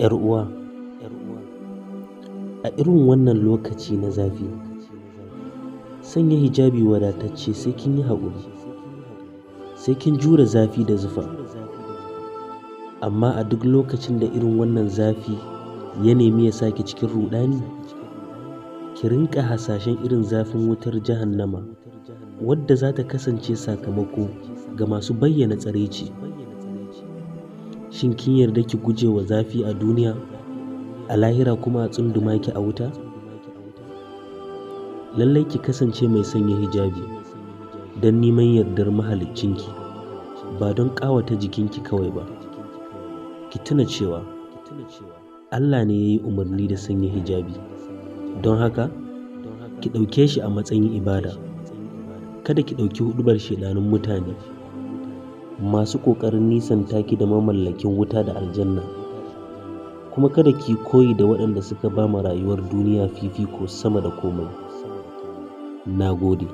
'Yar uwa, a irin wannan lokaci na zafi, sanya hijabi wadatacce sai kin yi haƙuri, sai kin jure zafi da zufa. Amma a duk lokacin da irin wannan zafi ya nemi ya saki cikin ruɗani, ki rinƙa hasashen irin zafin wutar jahannama wadda za ta kasance sakamako ga masu bayyana tsiraici. Shin kin yarda ki guje wa zafi a duniya, a lahira kuma a tsunduma ki a wuta? Lallai ki kasance mai sanya hijabi don neman yardar Mahaliccinki, ba don ƙawata jikinki kawai ba. Ki tuna cewa Allah ne ya yi umarni da sanya hijabi, don haka ki ɗauke shi a matsayin ibada. Kada ki ɗauki huɗubar shaiɗanun mutane masu ƙoƙarin nisanta ki da mamallakin wuta da aljanna. Kuma kada ki koyi da waɗanda suka ba ma rayuwar duniya fifiko sama da komai. Na gode.